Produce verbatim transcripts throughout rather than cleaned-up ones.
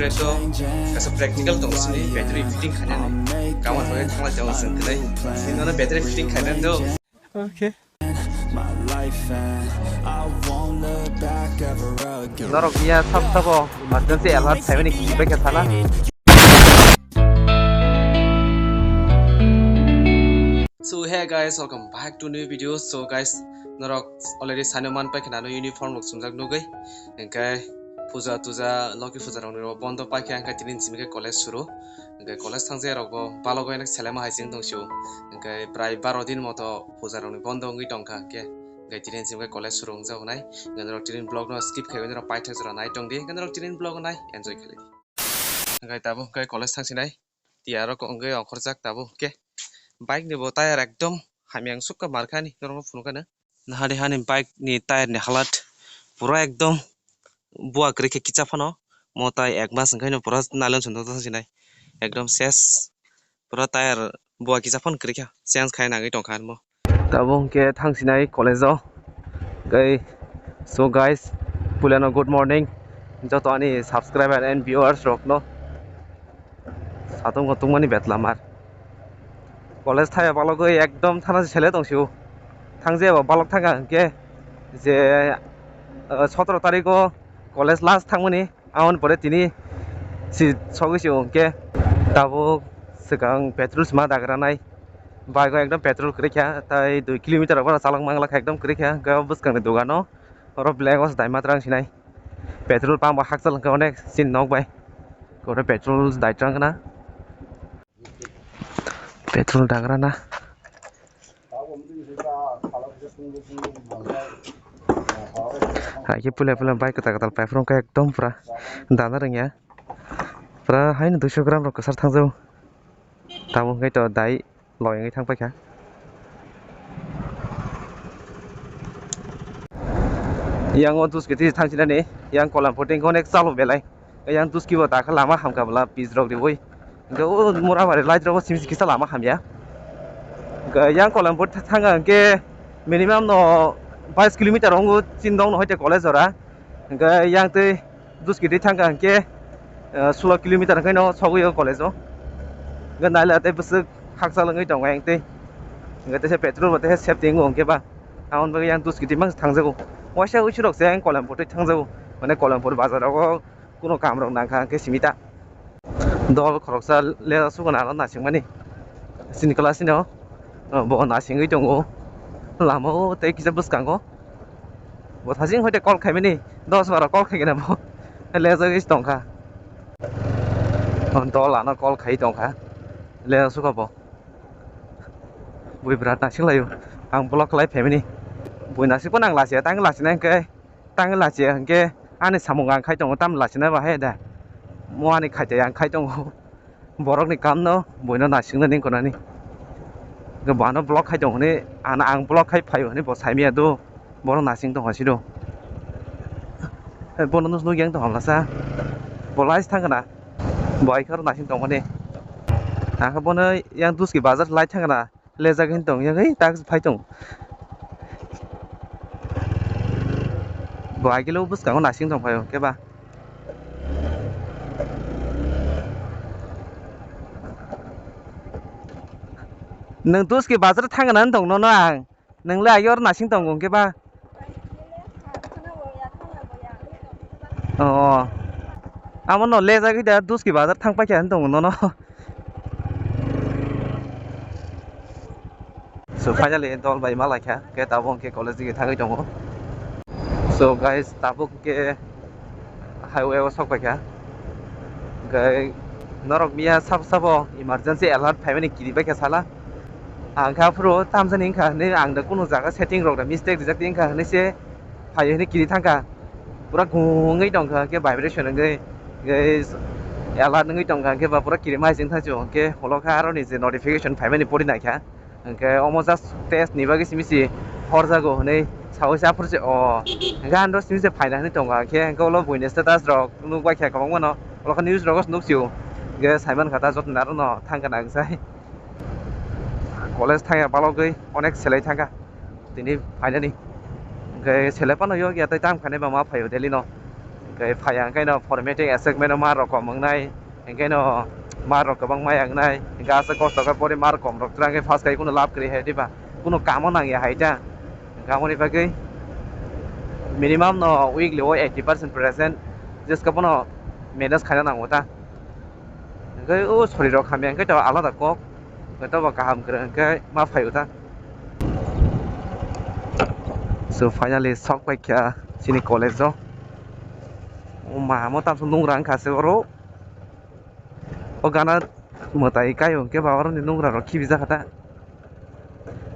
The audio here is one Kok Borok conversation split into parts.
Preso kasa practical tong sini battery fitting khainani. Kawan bai thanglai jao sengkrai. Sini no battery fitting khainani do. Okay. Norok ya sab sabo emergency alert saimani kibai khe sana. So hey guys, welcome back to new video. So guys, norok already sani man pai khana no uniform rok sumjak nugui. Engkai puja tuja, loki puja rok ni bondo pai khe engkai tini simi khe college suru. Engkai college thang je rok bo balogo enek selema hai sing tong sio. Engkai prai baro din moto puja rok ni bondo wngwi tong kha khe. Engkai tini simi khe college suru wngjak nai. Engkai norok tini vlog no skip khai norok paithak jora nai tong di. Engkai norok tini vlog nai enjoy khlai di. Engkai tabuk engkai college thang sinai. Tiyaro kok wngwi ongkhorjak tabuk khe. Bike ni bo tire ekdom hamya sukha markhani norokno phunukha no. Nahari hani bike ni tire ni halat pura ekdom bua kwrwi khe kicha phano. Mo tai ek mas wngkhaino pura nailen sundok sinai ekdom ses. Pura tire bua kicha phano kwrwi kha, change khai nangwi tongkha mo. Tabuk hwnkhe thang sinai college o. Tei so guys, puilano good morning joto ani subscriber and viewers rokno. Satung bo tungmani betlamar. College thaya balogwi ekdom thana se sele tong sio. Thang je bo balok thang kha hwnkhe je, ah, sotoro tarikh o college last thangmani. Aboni pore tini si sogwi si hwnkhe tabuk swkang petrol sima dagranai. Bike o ekdom petrol kwrwi kha, tai dui kilometer rok phano chalok mangla kha, ekdom kwrwi kha. Hwnkhe o bwskangni dogano oro black o se daima twrang sinai. Petrol pump o hakchal hwnkhe onek chini nok bai. Oro petrol dai twrang khna. Petrol dagra na. Hai khe puila puila bike kwtal kwtal paiphrwng khe ekdom pura dana rwngya. Pura haino duiso gram rok kwchar thangjago. Tabuk hwnkhe to dai loi wngwi thang paikha. Yang o duski twi thang sinani yang kolam photo wngkhe onek chalo belai. Yang duski bo dakha lama hamkha bwla pitch rok riwi. Hwnkhe o mura bari light rok o simi kisa lama hamya. Hwnkhe yang kolam photo thangkha hwnkhe minimum no bais kilometer wngo chini nok no hoite college jora. Hwnkhe yang twi duski twi thangkha hwnkhe, eh, sulo kilometer hwnkhe no sogwi o college o. Hwnkhe naila tei bwswk hakchal wngwi tongo yang twi. Hwnkhe teisa petrol bo teisa safety wngo hwnkhe ba. Aboni bagwi yang duski twi mangsa thangjago. Waisa uisu rok se yang Koilampur twi thangjago. Mane Koilampur bazar rogo kuno kam rok nangkha hwnkhe simi ta. Dol khoroksa le sugo nang nasingmani. Chini class ni no, bo nasingwi tongo. Lama o tei kisa bwskango. Bo thasing hoite call khaimani, dos baro call khaikhe bo lejagwi tongkha. Dol ano call khai tongkha. Lejak suka bo. Bui bwrwi nasinglai o. Ang block khlai phaimani. Bui nasikphano ang lachiya, tang lachina hwnkhe, tang lachiya hwnkhe ani samung ang khai tongo, tamo lachina bahai da. Mo ani khaitwi ang khai tongo. Borokni kamno buino nasingnani wngkha nani. Hwnkhe bo ano block khai tongo hwnwi, ano ang block khai phaio hwnwi bo saimanya do. Borok nasing tongkha sido. Bono nukya wng tongkha bwlasa. Bo lais thangkha na. Bo ai khoro nasing tongmani. Ang khe bono yang duski bazar lai thangkha na. Lejak hin tong yang ei tak phai tong. Bo ai kilo bwskango nasing tong phaio khe ba. Nwng duski bazar thangkha na wng tong nono ang. Nwng le ayor nasing tongo hwnkhe ba? O. Amo no lejagwi da duski bazar thang paikha hinwi tongo nono. So finally dol bai ma laikha, khe tabuk hwnkhe college digi thangwi tongo. So guys, tabuk hwnkhe highway o sok paikha. Hwnkhe norok miya sabo sabo emergency alert phaimani kiribaikha sala. Ang kha phuru tamjani wngkha hinwi ang da kunu jaga setting rok da mistake rijak di wngkha hinwi se phai hinwi kiri thangkha. Pura gungwi tongkha khe vibration wngwi, wngwi alert wngwi tongkha khe ba pura kirima hai chwng thangsu hwnkhe ulo kha aroni je notification phaimani pori naikha. Hwnkhe omo just test ni bagwi simi se horjago hinwi saui se aphuru se o hwnkhe ano simi se phaina hinwi tongo hwnkhe hwnkhe ulo buini status rok nukbaikha kwbangmano ulo khe news rogo se nuksio hwnkhe saimankha ta joto ni aro no thangkha na hwnkhe sai. College thangya balogwi onek selai thangkha tini phainani. Hwnkhe selai phano yok ya tei tamo khainai ba ma phaio daily no. Tei phaiya hwnkhe no formative assignment no mark rok kom wngnai, hwnkhe no mark rok kwbangma ya wngnai, hwnkhe aswk kosto khe pori mark kom rok twlang khe pass khai kunu lab kwrwi hai diba, kunu kamo nangya hai ta. Hwnkhe aboni bagwi minimum no weekly o eighty percent present jeska bono manage khaina nango ta. Hwnkhe o sori rok hamya hwnkhe to alada kok, hwnkhe to bo kaham kwrwi hwnkhe ma phaio ta. So finally sok pai kha chini college o. O ma, amo tamsok nungra wngkha se oro. O gana mwtai kaio hwnkhe ba oroni nungra rok khibijak kha ta.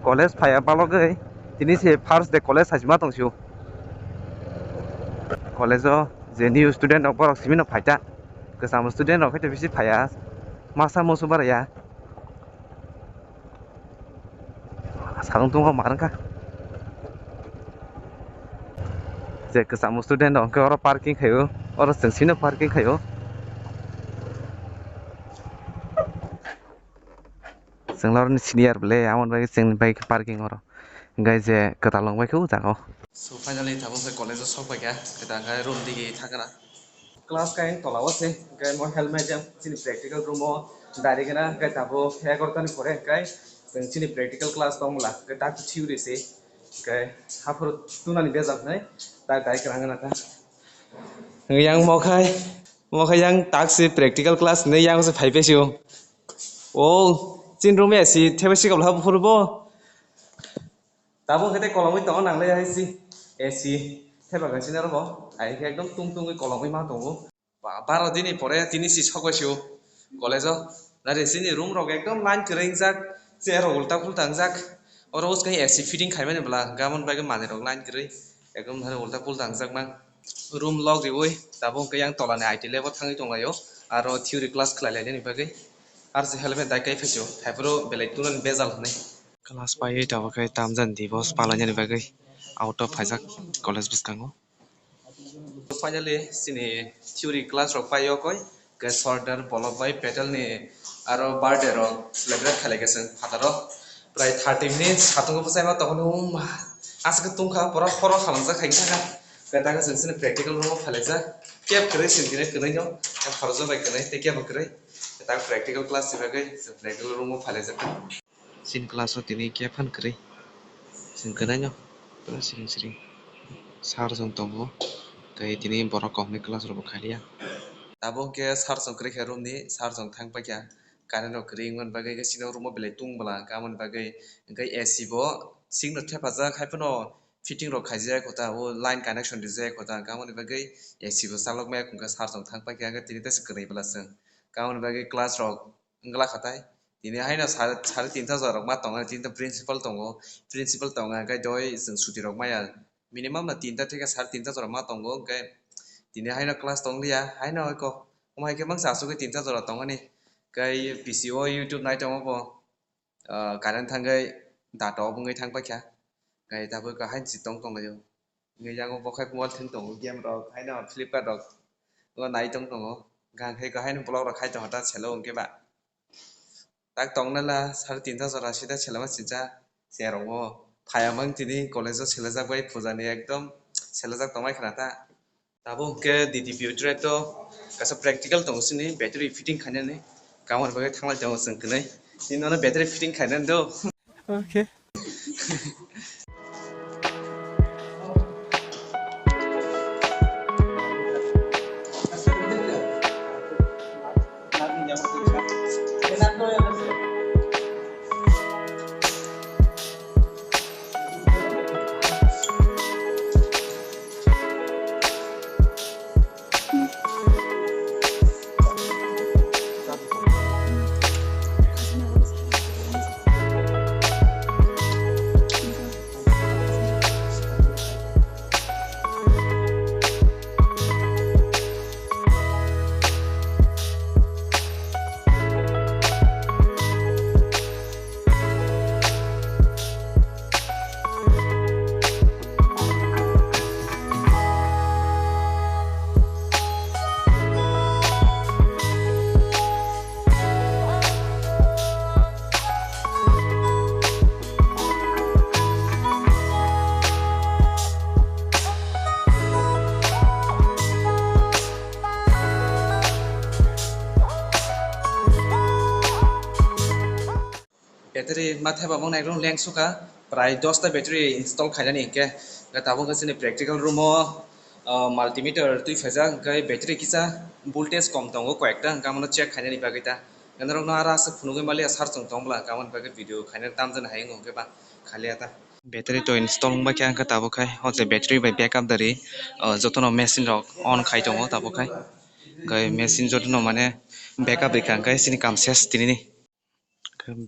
College phaiya balogwi tini se first day college hai se ma tong sio. College o je new student rok borok simi no phai ta. Kwcham student rok khe bisi phaiya. Masa musu baraya. Salong tungma ma rwngkha. Je kwcham student rok hwnkhe oro parking khaio, oro chwng sino parking khaio. Chwng oroni senior bwle, aboni bagwi chwngni bike parking oro. Hwnkhe je kwtal wng bai khe o jaga o. So finally tabuk khe college o sok pai kha, kwtal khe room digi thang khna. Class khe ayang tola o se, hwnkhe mo helmet jang chini practical room o direct gana, hwnkhe tabuk egarota ni pore hwnkhe chwng chini practical class tong bwla, hwnkhe tak theory se, hwnkhe haphuru tunani bejak hinwi tak dai kwrang gana ta. Yang mo khai, mo khai yang tak se practical class hinwi yang se phai phai sio. O chini room ya si thebe sikabla haphuru bo. Tabuk khe tei kolomwi tongo nanglai hai si A C thepha khe sini oro bo. Ai khe ekdom tung tungwi kolomwi ma tongo. Ba-, baro dini pore tini si sokbai sio college o. Nari sini room rok ekdom line kwrwi wngjak, chair rok ulta pulta wngjak. Oro bwskango A C fitting khaimani bwla, hwnkhe aboni bagwi manwi rok line kwrwi ekdom nari ulta pulta wngjak mang. Room lock riwi tabuk hwnkhe yang tolani I T lab o thangwi tonglaio, aro theory class khlai lainani bagwi. Aro se helmet dai kai phai sio, haiphuru belai tunani bejal hinwi. Class paiwi tabuk khe tamjani dibo palainani bagwi out of phaijak college bwskango. Finally chini theory class rok paio koi, khe solder, bolok bai petel ni aro birthday rok celebrate khailai khe chwng phataro prai thirty minutes satung bwsai ma tongmani, um, aswk tungkha, pura khoro khalangjak khai thangkha. Khe ta khe chwng chini practical room o phailaijak, keb kwrwi chwng tini kwrwi no, khe khoroksa bai kwrwi tei kebo kwrwi. Khe ta practical class ni bagwi chwng practical room o phailaijak. Chini class o tini khe phan kwrwi, chwng kwnaino pura siring siring sir chwng tongo, tei tini borok kok ni class rok bo khailia. Tabuk khe sir chwng kwrwi kha room ni, sir chwng thang paikha, current rok kwrwi wngmani bagwi khe chini room o belai tung bwla, hwnkhe aboni bagwi hwnkhe A C bo sink no thepajak, hai phano fitting rok khaijak ekho ta, o line connection rijak ekho ta, hwnkhe aboni bagwi A C bo chalok maya, hwnkhe sir chwng thang paikha, hwnkhe tini teisa kwrwi bwla chwng, hwnkhe aboni bagwi class rok wngla kha tai. Tini haino sare, sare tinta jora rok ma tongo, tinta principal tongo, principal tongo, hwnkhe doi chwng suti rok maya. Minimum no tinta theke sare tinta jora ma tongo, hwnkhe tini haino class tong liya, haino eko omo hai khe mangsa asugwi tinta jora tongmani. Hwnkhe P C o YouTube nai tongo bo, ah, current thangwi data off wngwi thang paikha, hwnkhe tabuk haino si tong tonglaio. Hwnkhe yago bo khai mobile thwng tongo, game rok haino Flipkart rok o nai tong tongo, hwnkhe haino vlog rok khai tongo ta selo hwnkhe ba. Tak tongna la sare tinta jora sida selama sincha cherok o phaya mang tini college o selajak bai puja ni ekdom selajak tongmai khna ta. Tabuk hwnkhe D D P o try to kaisa practical tongo sini battery fitting khainani kamoni bagwi thanglai tongo chwng kwnwi. Tini nono battery fitting khainani do. Okay. Battery ma thaiba bo naikrok lengsuka, prai dosta battery install khainani hinkhe. Hwnkhe tabuk khe chini practical room o, ah, multimeter twi phaijak, hwnkhe battery kisa voltage kom tongo koyekta, hwnkhe abono check khainani bagwi ta. Hwnkhe norokno aro aswk phunugwi maliya sar chwng tong bwla, hwnkhe aboni bagwi video khainani tamjani hai wngo, hwnkhe ba khaliya ta. Battery to install wngbai khe, hwnkhe tabuk khai o je battery bai backup dari, ah, jotono machine rok on khai tongo tabuk khai. Hwnkhe machine jotono mane backup rikha, hwnkhe chini kam ses tinini.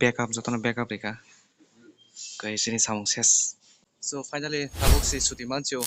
Backup, jotono backup rikha. Kai sini samung ses. So finally tabuk si suti manchu,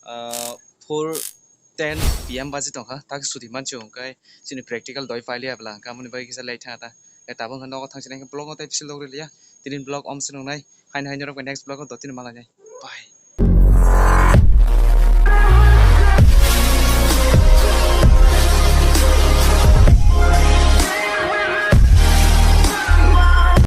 ah, four ten P M baji tongkha, tak suti manchu, kai sini practical doi paili abla, kamuni bai kisa late thang ta. Kai tabuk nogo thang sini vlog no tai bisil dogri liya. Tini vlog om sinung nai, hain hain rok next vlog o dotini malai nai. Bye.